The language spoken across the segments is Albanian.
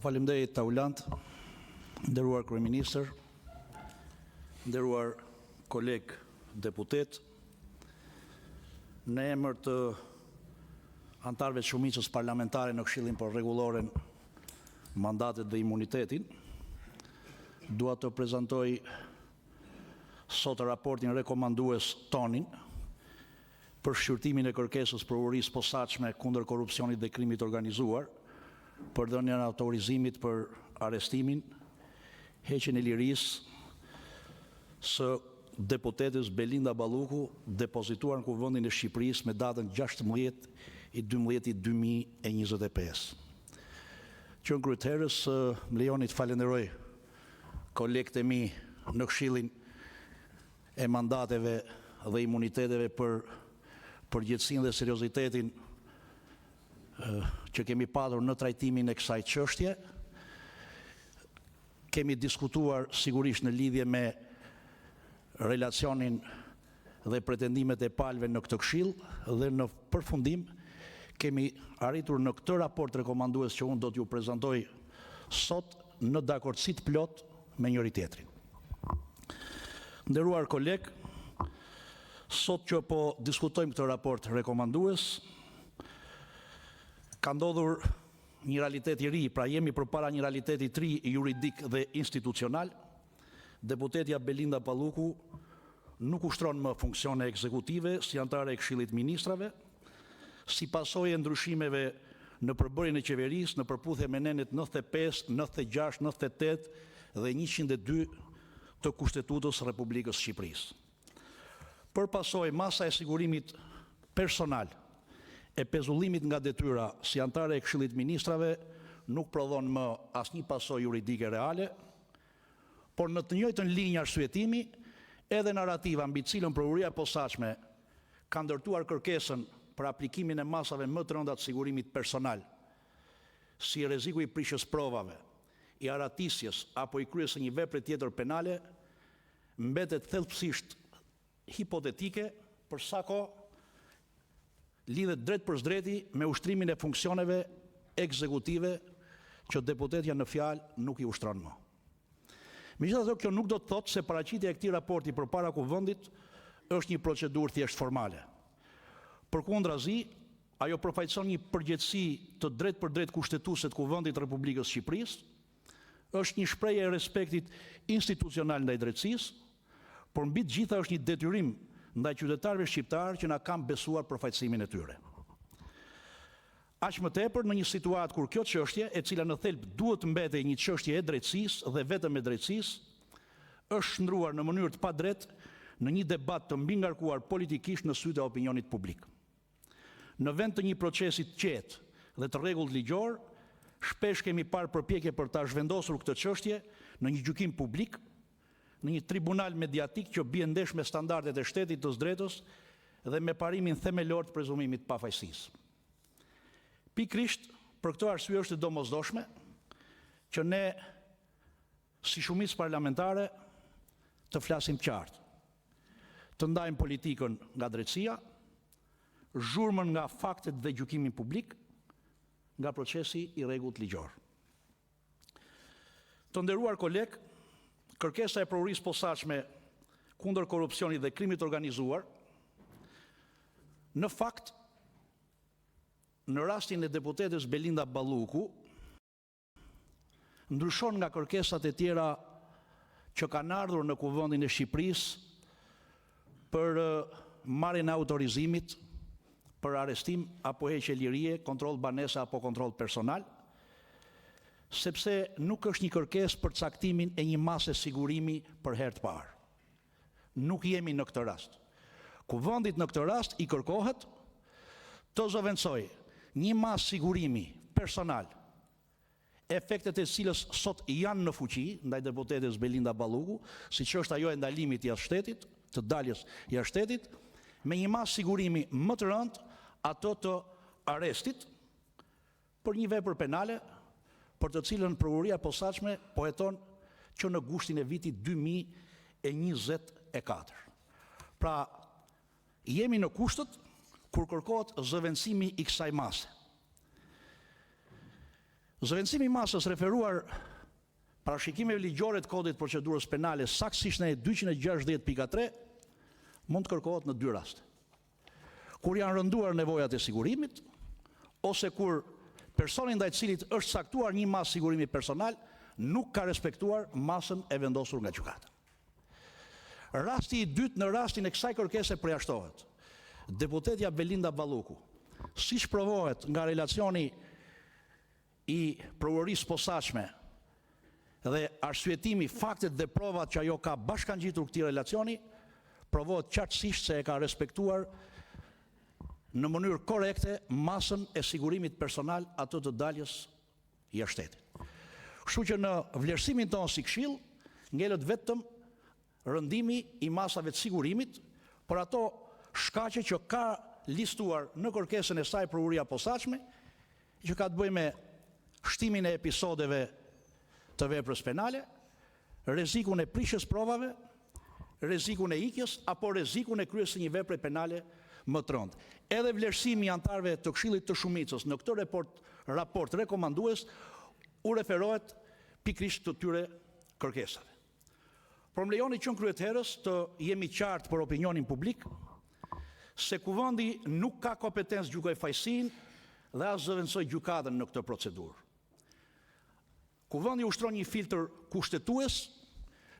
Faleminderit, Taulant! I nderuar Kryeministër, Të nderuar kolegë deputetë, Në emër të anëtarëve të shumicës parlamentare në Këshillin për Rregulloren, Mandatet dhe Imunitetin, dua të prezantoj sot raportin rekomandues tonin për shqyrtimin e kërkesës së Prokurorisë së Posaçme kundër Korrupsionit dhe Krimit të Organizuar për dhënien e autorizimit për arrestimin, heqjen e lirisë së deputetes Belinda Balluku, depozituar në Kuvendin e Shqipërisë në datën 16.12.2025. Që në krye të herës më lejoni të falënderoj kolegët e mi në Këshillin e Mandateve dhe Imuniteteve për përgjegjësinë dhe seriozitetin që kemi pasur në trajtimin e kësaj çështjeje. Kemi diskutuar në lidhje me relacionin dhe pretendimet e palëve në këtë Këshill dhe në përfundim kemi arritur në këtë raport rekomandues që unë do t'ju prezantoj sot në dakordësi të plotë me njëri-tjetrin. Të nderuar kolegë, Sot që po diskutojmë këtë raport rekomandues, ka ndodhur një realitet i ri, pra jemi përpara një realiteti të ri juridik dhe institucional. Deputetja Belinda Balluku nuk ushtron më funksione ekzekutive si anëtare e Këshillit të Ministrave, si pasojë e ndryshimeve në përbërjen e qeverisë, në përputhje me nenet 95, 96, 98 dhe 102 të Kushtetutës së Republikës së Shqipërisë. Për pasojë, masa e sigurimit personal e pezullimit nga detyra si anëtare e Këshillit të Ministrave nuk prodhon më asnjë pasojë juridike reale, por në të njëjtën linjë arsyetimi edhe narrativa mbi të cilën Prokuroria e Posaçme ka ndërtuar kërkesën për aplikimin e masave më të rënda të sigurimit personal, si rreziku i prishjes së provave, i arratisjes apo i kryerjes së një vepre tjetër penale, mbetet thelbësisht hipotetike për sa kohë lidhet drejtpërsëdrejti me ushtrimin e funksioneve ekzekutive që deputetja në fjalë nuk i ushtron më. Megjithatë, kjo nuk do të thotë se paraqitja e këtij raporti përpara Kuvendit është një procedurë thjesht formale. Përkundrazi, ajo përfaqëson një përgjegjësi të drejtpërdrejtë kushtetuese të Kuvendit të Republikës së Shqipërisë, është një shprehje e respektit institucional ndaj drejtësisë, por mbi të gjitha është një detyrim ndaj qytetarëve shqiptarë që na kanë besuar përfaqësimin e tyre. Aq më tepër në një situatë kur kjo çështje, e cila në thelb duhet të mbetej një çështje e drejtësisë dhe vetëm e drejtësisë, është shndërruar në mënyrë të padrejtë në një debat të mbingarkuar politikisht në sytë e opinionit publik. Në vend të një procesi të qetë dhe të rregullt ligjor, shpesh kemi parë përpjekje për ta zhvendosur këtë çështje në një gjykim publik, në një tribunal mediatik që bie ndesh me standardet e shtetit të së drejtës dhe me parimin themelor të prezumimit të pafajësisë. Pikërisht për këtë arsye është e domosdoshme që ne si shumicë parlamentare të flasim qartë, të ndajmë politikën nga drejtësia, zhurmën nga faktet dhe gjykimin publik nga procesi i rregullt ligjor. Të nderuar kolegë, Kërkesa e Prokurorisë së Posaçme kundër Korrupsionit dhe Krimit të Organizuar, në fakt, në rastin e deputetes Belinda Balluku, ndryshon nga kërkesat e tjera që kanë ardhur në Kuvendin e Shqipërisë për marrjen e autorizimit për arrestim apo heqje lirie, kontroll banese apo kontroll personal, sepse nuk është një kërkesë për caktimin e një mase sigurimi për herë të parë. Nuk jemi në këtë rast. Kuvendit në këtë rast i kërkohet të zëvendësojë një masë sigurimi personal, efektet e së cilës sot janë në fuqi ndaj deputetes Belinda Balluku, siç është ajo e ndalimit jashtë shtetit, të daljes jashtë shtetit, me një masë sigurimi më të rëndë, atë të arrestit për një vepër penale, për të cilën Prokuroria e Posaçme po heton që në gushtin e vitit 2024. Pra, jemi në kushtet kur kërkohet zëvendësimi i kësaj mase. Zëvendësimi i masës referuar parashikimeve ligjore të Kodit të Procedurës Penale, saktësisht nenit 260, pika 3, mund të kërkohet në dy raste: kur janë rënduar nevojat e sigurimit ose kur personi ndaj të cilit është caktuar një masë sigurimi personal nuk ka respektuar masën e vendosur nga gjykata. Rasti i dytë në rastin e kësaj kërkese përjashtohet. Deputetja Belinda Balluku, siç provohet nga relacioni i Prokurorisë së Posaçme dhe arsyetimi, faktet dhe provat që ajo i ka bashkëngjitur këtij relacioni, provohet qartësisht se e ka respektuar në mënyrë korrekte masën e sigurimit personal, atë të daljes jashtë shtetit. Kështu që në vlerësimin tonë si Këshill ngelet vetëm rëndimi i masave të sigurimit për ato shkaqe që ka listuar në kërkesën e saj Prokuroria e Posaçme, që ka të bëjë me shtimin e episodeve të veprës penale, rrezikun e prishjes së provave, rrezikun e ikjes apo rrezikun e kryerjes së një vepre penale më të rëndë. Edhe vlerësimi i anëtarëve të Këshillit të shumicës në këtë raport rekomandues u referohet pikërisht këtyre kërkesave. Por më lejoni që në krye të herës të jem i qartë për opinionin publik se Kuvendi nuk ka kompetencë të gjykojë fajësinë dhe as të zëvendësojë gjykatën në këtë procedurë. Kuvendi ushtron një filtër kushtetues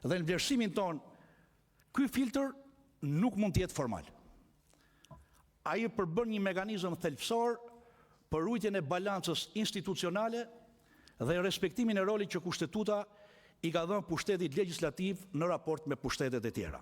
dhe në vlerësimin tonë ky filtër nuk mund të jetë formal. Ai përbën një mekanizëm thelbësor për ruajtjen e balancës institucionale dhe respektimin e rolit që Kushtetuta i ka dhënë pushtetit legjislativ në raport me pushtetet e tjera.